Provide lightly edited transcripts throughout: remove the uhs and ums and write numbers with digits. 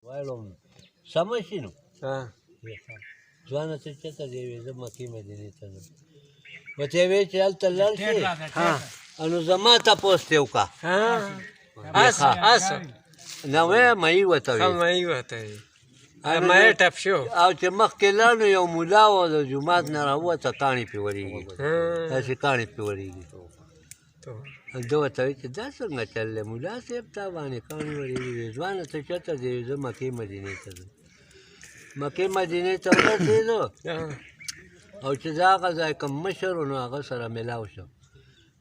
وایلم سمه شي نو. ځوانه ته چېرته ځې؟ وې زه مکې مدینې ته ځم. ورته یې ویل چې هلته لاړ شې نو زما تپوس ترې وکړه. اس اس نه وایه مئی ورته ویل. مئی ورته ویل. مې ټپ شو. او چې مخکې لاړ نو یو ملا و، د جومات نه راووته، کاڼي پرې ورېږي، داسې کاڼي پرې ورېږي. ده ورته ویل چې دا څنګه چل دی ملا صاحب، تا باندې کاڼي ورېږي؟ وې ځوانه ته چېرته ځې؟ زه مکې مدینې ته ځم. مکې مدینې ته ورسېدو او چې د هغه ځای کوم مشر و نو هغه سره میلاو شو.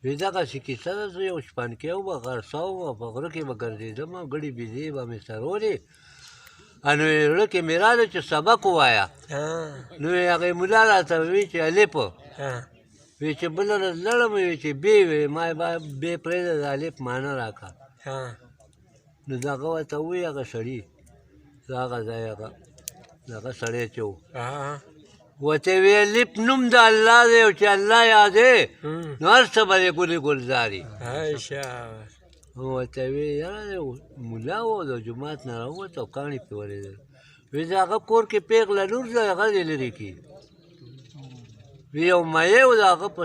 وی دغسې کیسه ده، زه یو شپنکی وم، غرڅه وم، په غره کې به ګرځېدم او ګړې بیزې به مې څرولې. نو یې زړه کې مې راغله چې سبق ووایه. نو یې هغې ملا راته وی چې الف، وی چې بله ورځ لړم، وی چې بې، وی ما بې پرېږده، د الف معنا راکړه. نو دغه ورته ووایي هغه سړي، د هغه ځای هغه دغه سړی چې و، ورته وی الف نوم د الله دی، او چې الله یادې نو هر څه به دې ګلې ګلزاري. ورته وی یاره ملا و، د جومات نه راووت او کاڼي پرې ورېدل. وی د هغه کور کې پېغله لور ده، هغه دې لرې کړي. وی یو میې و، د هغه په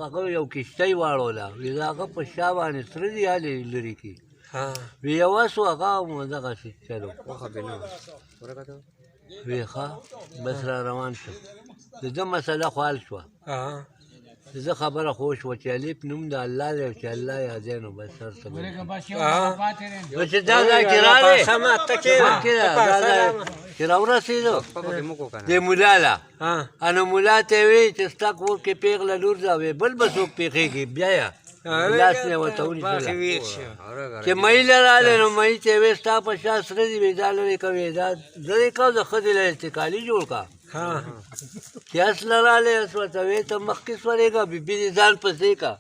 هغه یو کښتۍ واړوله، وی د هغه په شا باندې سره دي، هلې لرې کړي. وی یو اس و، هغه هم دغسې چلو. وی ښه بس را روان شو. د ده مسله خو حل شوه، د ده خبره خو شوه چې الف نوم د الله دی، او چې الله یادی نو بس هر څه به. نو چې دا ځای کې راغی، چې راورسېدو دې ملا له، نو ملا ته یې ویل چې ستا کور کې پېغله لور ده، وی بل به څوک پېښېږي؟ بیا یې لاس نه ورته ونیسله چې مئی له راغلی. نو مئی ته یې ویل ستا په شا سره دي، وی دا لرې کوې، دا لرې کوه، د ښځې له انتقالي جوړ کړه. چې اس له راغلی، اس ورته ویل ته مخکې سورېږه، بي بي دې ځان پسې کړه.